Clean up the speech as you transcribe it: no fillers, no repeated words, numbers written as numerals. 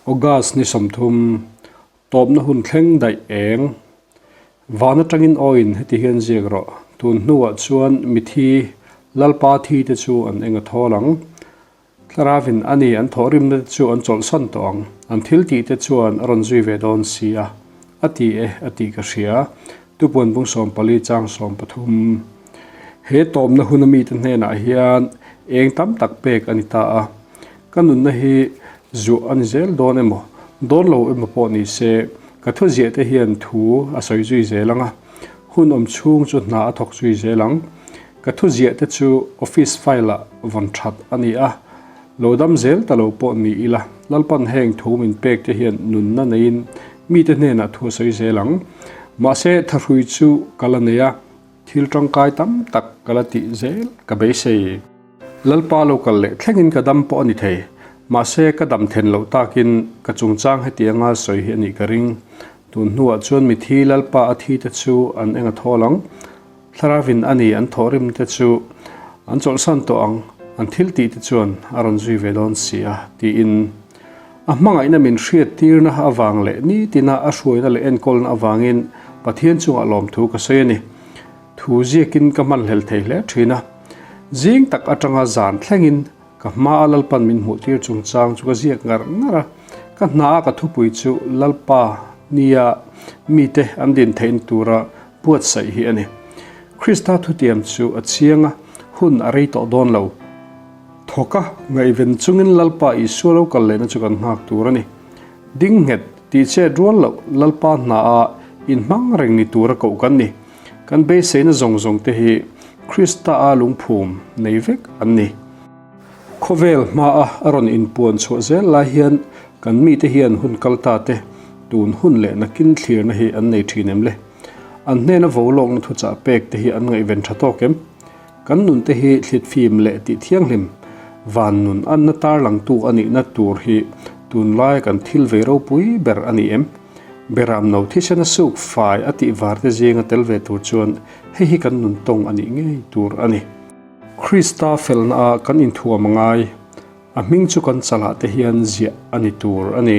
August ni 30, tawpna hun thleng daih eng. Van atangin awiin heti hian ziak rawh, tun hnuah chuan mithi, Lalpa thi te chu an eng a thawl ang. Thlarauin a ni an thawhrimna te chu an chawlhsan tawh ang, an thil tih te chuan a rawn zui ve dawn si a, a ti e a tih ka hria. Tupuan bung 14 chang 13. He tawpna huna mite hnenah hian eng tam tak pek a ni ta a, ka nunna hi zuah a ni zel dawn emaw, dawn lo emaw pawh ni se, ka thu ziah te hian thu a sawi zui zel ang a, hun awm chhung chu hna a thawk zui zel ang. Ka thu ziah te chu office file ah vawn that a ni a, lo dam zel ta lo pawh ni ila, Lalpan heng thu min pek te hian nunna neiin mite hnenah thu a sawi zel ang. Mahse thahrui chu ka la nei a, thil tangkai tam tak ka la tih zel ka beisei. Lalpa lo kal leh thlengin ka dam pawh a ni thei, mahse ka dam then loh takin ka chungchang hetianga sawi hi a nih ka ring. Tun hnuah chuan mithi Lalpa a thi te chu an eng a thawl ang. Thlarauin a ni an thawhrim te chu an chawlhsan tawh ang, an thil tih te chuan a rawn zui ve dawn si a, tiin. A hmangaihna min hriattirna avang leh nitina a hruaina leh enkawlna avangin Pathian chungah lawmthu ka sawi a ni. Thu ziakin ka hmanhlel thei hle thin a. Zing tak atanga zan thlengin ka hmaa Lalpan min hmuhtir chungchang chu ka ziak ngar ngar a. Ka hna a ka thupui chu Lalpa nia mite an din theihna tura buatsaih hi a ni. Krista thutiam chu a chiang a, hun a rei tawh dawn lo. Thawk a, ngaihven chungin Lalpa Isua lo kal lehna chu kan nghak tur a ni. Ding nghet, tihchet rual loh Lalpa hna a inhmang reng ni tura koh kan ni. Kan beiseina zawng zawng te hi Krista a lungphum nei vek an ni. Khawvel hmaa a rawn inpuan chhuah zel lai hian kan mite hian hun kal ta te, tun hun leh nakin thlirna hi an nei thin em le? An hnena vo lawkna thuchah pek te hi an ngaihven tha tawk em? Kan nun te hi thlitfim leh tih thianghlim, van nun anna tarlangtu a nihna tur hi tunlaia kan thil vei ropui ber a ni em? Beram no thisena suk fai a tih var te zinga tel ve tur chuan hei hi kan nun tawng a nih ngei tur a ni. Krista felna ah kan inthuam a ngai, a hming chu kan chalah te hian ziah a ni tur a ni.